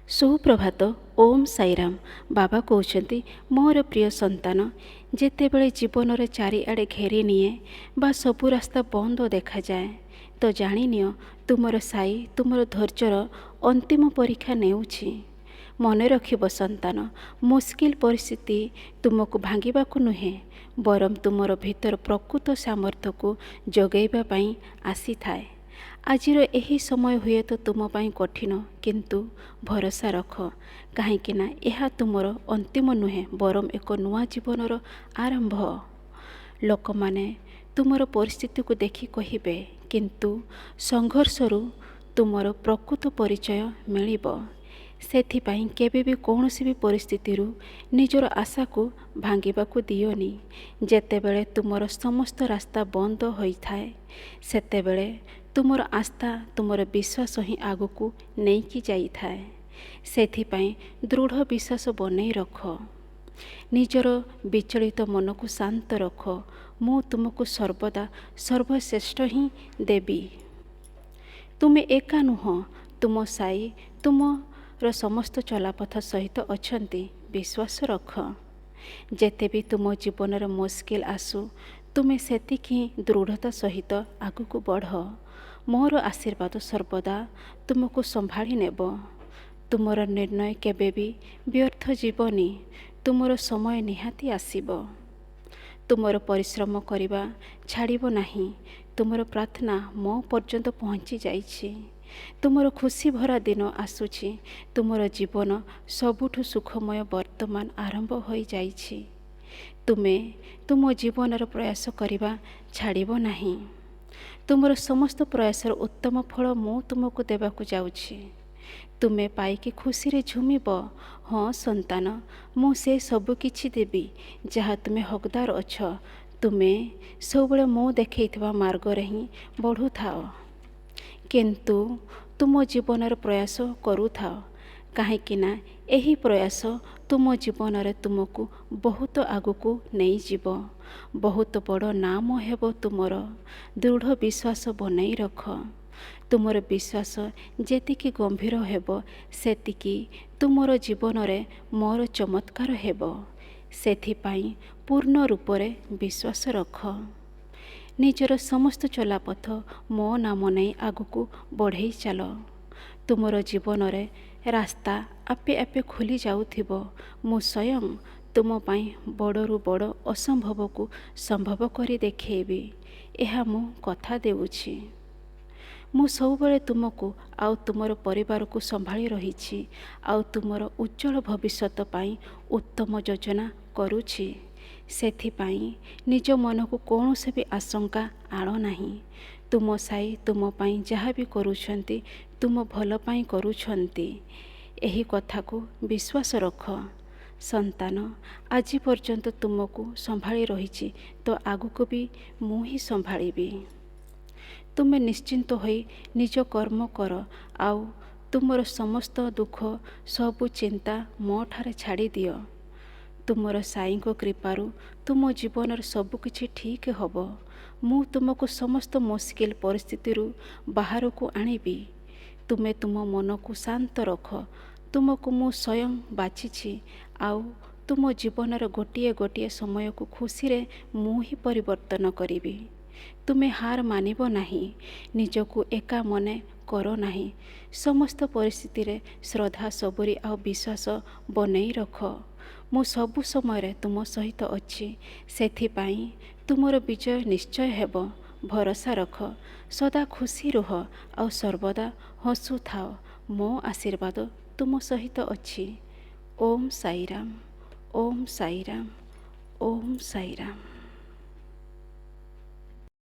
ସୁପ୍ରଭାତ, ଓମ୍ ସାଇରାମ। ବାବା କହୁଛନ୍ତି, ମୋର ପ୍ରିୟ ସନ୍ତାନ, ଯେତେବେଳେ ଜୀବନରେ ଚାରିଆଡ଼େ ଘେରି ନିଏ ବା ସବୁ ରାସ୍ତା ବନ୍ଦ ଦେଖାଯାଏ, ତ ଜାଣିନିଅ ତୁମର ସାଇ ତୁମର ଧୈର୍ଯ୍ୟର ଅନ୍ତିମ ପରୀକ୍ଷା ନେଉଛି। ମନେ ରଖିବ ସନ୍ତାନ, ମୁସ୍କିଲ ପରିସ୍ଥିତି ତୁମକୁ ଭାଙ୍ଗିବାକୁ ନୁହେଁ, ବରଂ ତୁମର ଭିତର ପ୍ରକୃତ ସାମର୍ଥ୍ୟକୁ ଜଗାଇବା ପାଇଁ ଆସିଥାଏ। ଆଜିର ଏହି ସମୟ ହୁଏତ ତୁମ ପାଇଁ କଠିନ, କିନ୍ତୁ ଭରସା ରଖ, କାହିଁକିନା ଏହା ତୁମର ଅନ୍ତିମ ନୁହେଁ, ବରଂ ଏକ ନୂଆ ଜୀବନର ଆରମ୍ଭ। ଲୋକମାନେ ତୁମର ପରିସ୍ଥିତିକୁ ଦେଖି କହିବେ, କିନ୍ତୁ ସଂଘର୍ଷରୁ ତୁମର ପ୍ରକୃତ ପରିଚୟ ମିଳିବ। ସେଥିପାଇଁ କେବେ ବି କୌଣସି ବି ପରିସ୍ଥିତିରୁ ନିଜର ଆଶାକୁ ଭାଙ୍ଗିବାକୁ ଦିଅନି। ଯେତେବେଳେ ତୁମର ସମସ୍ତ ରାସ୍ତା ବନ୍ଦ ହୋଇଥାଏ, ସେତେବେଳେ ତୁମର ଆସ୍ଥା, ତୁମର ବିଶ୍ୱାସ ହିଁ ଆଗକୁ ନେଇକି ଯାଇଥାଏ। ସେଥିପାଇଁ ଦୃଢ଼ ବିଶ୍ୱାସ ବନେଇ ରଖ। ନିଜର ବିଚଳିତ ମନକୁ ଶାନ୍ତ ରଖ। ମୁଁ ତୁମକୁ ସର୍ବଦା ସର୍ବଶ୍ରେଷ୍ଠ ହିଁ ଦେବି। ତୁମେ ଏକା ନୁହଁ, ତୁମ ସାଇ ତୁମର ସମସ୍ତ ଚଲାପଥ ସହିତ ଅଛନ୍ତି, ବିଶ୍ୱାସ ରଖ। ଯେତେ ବି ତୁମ ଜୀବନରେ ମୁସ୍କିଲ ଆସୁ, ତୁମେ ସେତିକି ହିଁ ଦୃଢ଼ତା ସହିତ ଆଗକୁ ବଢ଼। ମୋର ଆଶୀର୍ବାଦ ସର୍ବଦା ତୁମକୁ ସମ୍ଭାଳି ନେବ। ତୁମର ନିର୍ଣ୍ଣୟ କେବେ ବି ବ୍ୟର୍ଥ ଯିବନି। ତୁମର ସମୟ ନିହାତି ଆସିବ। ତୁମର ପରିଶ୍ରମ କରିବା ଛାଡ଼ିବ ନାହିଁ। ତୁମର ପ୍ରାର୍ଥନା ମୋ ପର୍ଯ୍ୟନ୍ତ ପହଞ୍ଚି ଯାଇଛି। ତୁମର ଖୁସି ଭରା ଦିନ ଆସୁଛି। ତୁମର ଜୀବନ ସବୁଠୁ ସୁଖମୟ ବର୍ତ୍ତମାନ ଆରମ୍ଭ ହୋଇଯାଇଛି। ତୁମେ ତୁମ ଜୀବନର ପ୍ରୟାସ କରିବା ଛାଡ଼ିବ ନାହିଁ। ତୁମର ସମସ୍ତ ପ୍ରୟାସର ଉତ୍ତମ ଫଳ ମୁଁ ତୁମକୁ ଦେବାକୁ ଯାଉଛି। ତୁମେ ପାଇକି ଖୁସିରେ ଝୁମିବ। ହଁ ସନ୍ତାନ, ମୁଁ ସେ ସବୁ କିଛି ଦେବି ଯାହା ତୁମେ ହକଦାର ଅଛ। ତୁମେ ସବୁବେଳେ ମୁଁ ଦେଖେଇଥିବା ମାର୍ଗରେ ହିଁ ବଢ଼ୁଥାଅ, କିନ୍ତୁ ତୁମ ଜୀବନର ପ୍ରୟାସ କରୁଥାଅ, କାହିଁକିନା ଏହି ପ୍ରୟାସ ତୁମ ଜୀବନରେ ତୁମକୁ ବହୁତ ଆଗକୁ ନେଇଯିବ। ବହୁତ ବଡ଼ ନାମ ହେବ ତୁମର। ଦୃଢ଼ ବିଶ୍ୱାସ ବନେଇ ରଖ। ତୁମର ବିଶ୍ୱାସ ଯେତିକି ଗମ୍ଭୀର ହେବ, ସେତିକି ତୁମର ଜୀବନରେ ମୋର ଚମତ୍କାର ହେବ। ସେଥିପାଇଁ ପୂର୍ଣ୍ଣ ରୂପରେ ବିଶ୍ୱାସ ରଖ। ନିଜର ସମସ୍ତ ଚଲାପଥ ମୋ ନାମ ନେଇ ଆଗକୁ ବଢ଼େଇ ଚାଲ। ତୁମର ଜୀବନରେ ରାସ୍ତା ଆପେ ଆପେ ଖୋଲି ଯାଉଥିବ। ମୁଁ ସ୍ୱୟଂ ତୁମ ପାଇଁ ବଡ଼ରୁ ବଡ଼ ଅସମ୍ଭବକୁ ସମ୍ଭବ କରି ଦେଖେଇବି, ଏହା ମୁଁ କଥା ଦେଉଛି। ମୁଁ ସବୁବେଳେ ତୁମକୁ ଆଉ ତୁମର ପରିବାରକୁ ସମ୍ଭାଳି ରହିଛି, ଆଉ ତୁମର ଉଜ୍ଜଳ ଭବିଷ୍ୟତ ପାଇଁ ଉତ୍ତମ ଯୋଜନା କରୁଛି। ସେଥିପାଇଁ ନିଜ ମନକୁ କୌଣସି ବି ଆଶଙ୍କା ଆଣ ନାହିଁ। ତୁମ ସାଇ ତୁମ ପାଇଁ ଯାହା ବି କରୁଛନ୍ତି, ତୁମ ଭଲ ପାଇଁ କରୁଛନ୍ତି, ଏହି କଥାକୁ ବିଶ୍ୱାସ ରଖ। ସନ୍ତାନ, ଆଜି ପର୍ଯ୍ୟନ୍ତ ତୁମକୁ ସମ୍ଭାଳି ରହିଛି, ତ ଆଗକୁ ବି ମୁଁ ହିଁ ସମ୍ଭାଳିବି। ତୁମେ ନିଶ୍ଚିନ୍ତ ହୋଇ ନିଜ କର୍ମ କର, ଆଉ ତୁମର ସମସ୍ତ ଦୁଃଖ, ସବୁ ଚିନ୍ତା ମୋ ଠାରେ ଛାଡ଼ିଦିଅ। ତୁମର ସାଇଙ୍କ କୃପାରୁ ତୁମ ଜୀବନରେ ସବୁକିଛି ଠିକ୍ ହେବ। ମୁଁ ତୁମକୁ ସମସ୍ତ ମୁସ୍କିଲ ପରିସ୍ଥିତିରୁ ବାହାରକୁ ଆଣିବି। ତୁମେ ତୁମ ମନକୁ ଶାନ୍ତ ରଖ। ତୁମକୁ ମୁଁ ସ୍ୱୟଂ ବାଛିଛି, ଆଉ ତୁମ ଜୀବନର ଗୋଟିଏ ଗୋଟିଏ ସମୟକୁ ଖୁସିରେ ମୁଁ ହିଁ ପରିବର୍ତ୍ତନ କରିବି। ତୁମେ ହାର ମାନିବ ନାହିଁ। ନିଜକୁ ଏକା ମନେ କର ନାହିଁ। ସମସ୍ତ ପରିସ୍ଥିତିରେ ଶ୍ରଦ୍ଧା, ସବୁରି ଆଉ ବିଶ୍ୱାସ ବନେଇ ରଖ। ମୁଁ ସବୁ ସମୟରେ ତୁମ ସହିତ ଅଛି। ସେଥିପାଇଁ ତୁମର ବିଜୟ ନିଶ୍ଚୟ ହେବ, ଭରସା ରଖ। ସଦା ଖୁସି ରୁହ ଆଉ ସର୍ବଦା ହସୁଥାଅ। ମୋ ଆଶୀର୍ବାଦ ତୁମ ସହିତ ଅଛି। ଓମ୍ ସାଇରାମ, ଓମ୍ ସାଇରାମ, ଓମ୍ ସାଇରାମ।